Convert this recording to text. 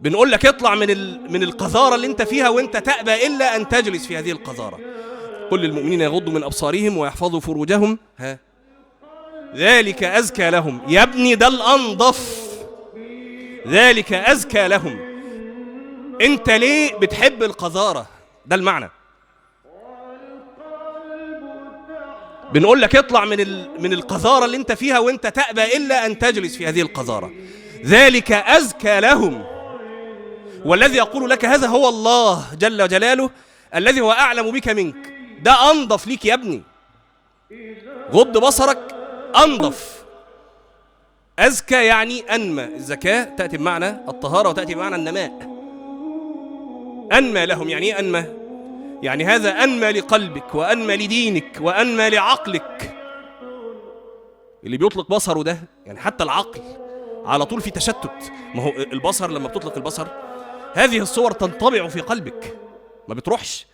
بنقول لك اطلع من القذارة اللي انت فيها، وانت تأبى إلا أن تجلس في هذه القذارة. قل للمؤمنين يغضوا من أبصارهم ويحفظوا فروجهم، ها، ذلك أزكى لهم. يا ابني ده الأنظف، ذلك أزكى لهم. انت ليه بتحب القذارة؟ ده المعنى. بنقول لك اطلع من القذارة اللي انت فيها، وانت تأبى إلا أن تجلس في هذه القذارة. ذلك أزكى لهم. والذي يقول لك هذا هو الله جل جلاله، الذي هو أعلم بك منك. ده أنظف ليك يا ابني، غض بصرك أنظف. أزكى يعني أنمى. الزكاة تأتي بمعنى الطهارة وتأتي بمعنى النماء. أنمى لهم، يعني إيه أنمى؟ يعني هذا أنمى لقلبك وأنمى لدينك وأنمى لعقلك. اللي بيطلق بصره ده، يعني حتى العقل على طول في تشتت. ما هو البصر لما بتطلق البصر هذه الصور تنطبع في قلبك، ما بتروحش.